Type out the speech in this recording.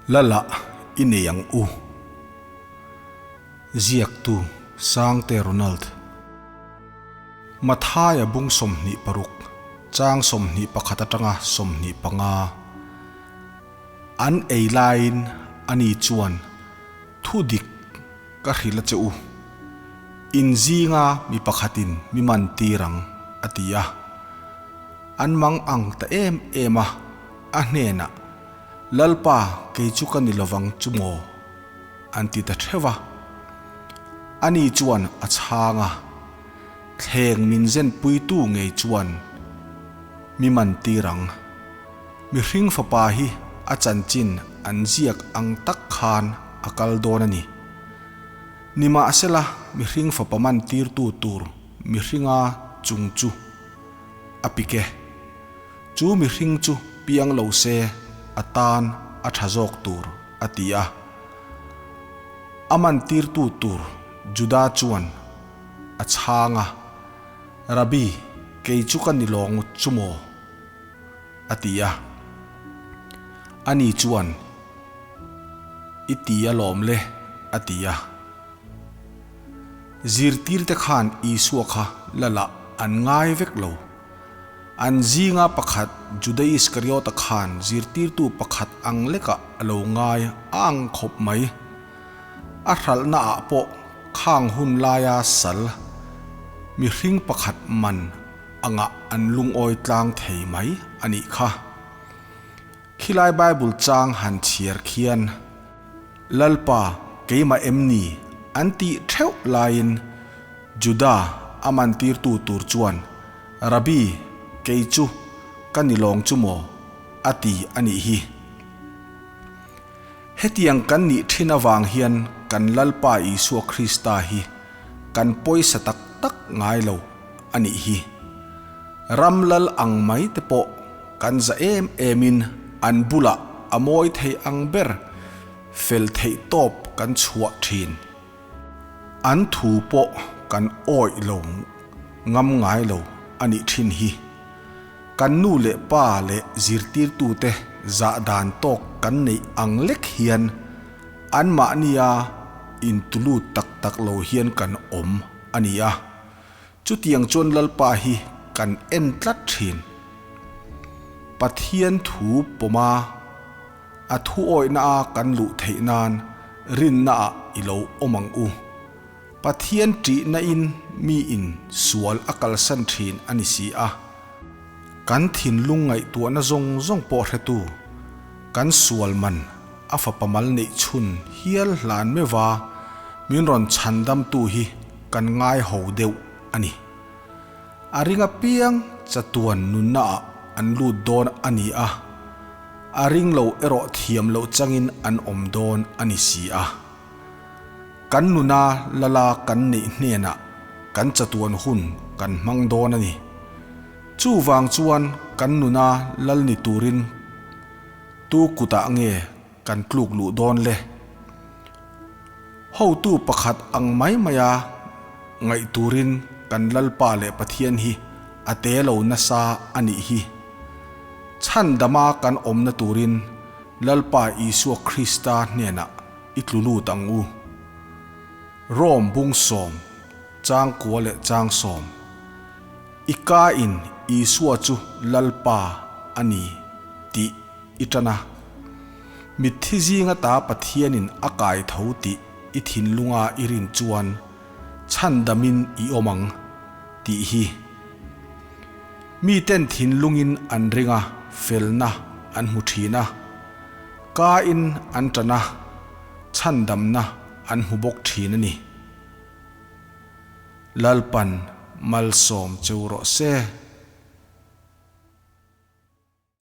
Lala i nei ang u. Ziaktu Sangte Ronald. Mathaia bung 26, chang 21 atanga 25. An ei laiin ani chuan thu dik ka hrilh a che u. In zinga mi pakhatin mi man tir ang, a ti a. An mang ang ta em em a, a hnenah, Lalpa, kei chu ka ni lovang chu maw? an ti ta theuh a. Ani chuan a chhang a, Thleng min zenpuitu ngei chuan mi man tir ang. Mihring fapa hi a chanchin an ziak ang tak khan a kal dawn a ni. Nimahsela, mihring fapa man tirtu tur mihringa chung chu a pik e. Chu mihring chu piang lo se a tan a tha zawk tur, a ti a. A mantirtu tur Juda chuan a chhang a, Rabbi, kei chu ka ni lawng chu maw? a ti a. Ani chuan, I ti alawm le, a ti a. Zirtirte khan Isua kha la lah an ngai vek lo. An zinga pakhat Juda Iskariota khan zirtirtu pakhat ang lekah a lo ngai a ang khawp mai. A hralhna ah pawh khang hun laia sal mihring pakhat man angah an lungawi tlang thei mai a nih kha. Khilai Bible chang han chhiar khian Lalpa keimah em ni an tih theuh laiin Juda a mantirtu tur chuan Rabbi kei chu ka ni lawng chu maw a ti a nih hi. Hetiang kan nih thin avang hian kan Lalpa Isua Krista hi kan pawisa tak tak ngai lo a nih hi. Ram lal ang mai te pawh kan za em emin an bulah a mawi thei ang ber fel theih tawp kan chhuah thin. An thu pawh kan awih lo ngam ngai lo a nih thin hi. Kan nu leh pa leh zirtirtute zah dan tawk kan neih ang lek hian anmahnia intulut tak tak lo hian kan awm a ni a. Chutiang chuan Lalpa hi kan en tlat thin. Pathian thu pawma a thu awihna a kan luh theih nan rinna ah i lo awm ang u. Pathian ṭihna in mi in sual a kalsan thin a ni si a. Kan thinlung ngaihtuahna zawng zawng pawh hretu, kan sual man a fapa mal neih chhun hial hlan meuha min rawn chhandamtu hi kan ngai ho deuh a ni. A ring apiang chatuan nunna ah an lut dawn a ni a, a ring lo erawh thiam loh changin an awm dawn a ni si a. Kan nuna lala kan neih hnenah kan chatuan hun kan hmang dawn a ni. Chuvang chuan kan nuna lal ni turin tu kutah nge kan tluk luh dawn le? Hotu pakhat ang mai maia ngaih turin kan Lalpa leh Pathian hi a te lo nasa a nih hi. Chhandama kan awmna turin Lalpa Isua Krista hnenah i tlu lut ang u. Rome bung sawm, chang kua leh chang sawm. I ka in Isua chu Lalpa a ni tih i tan a. Mitthi zinga ta Pathianin a kai tho tih i thinlunga i rin chuan chhandamin i awm ang tih hi. Miten thinlungin an ring a, felna an hmu thin a. Ka in an tan a, chhandamna an hmu bawk thin a ni. Lalpan malsawm cheu rawh se.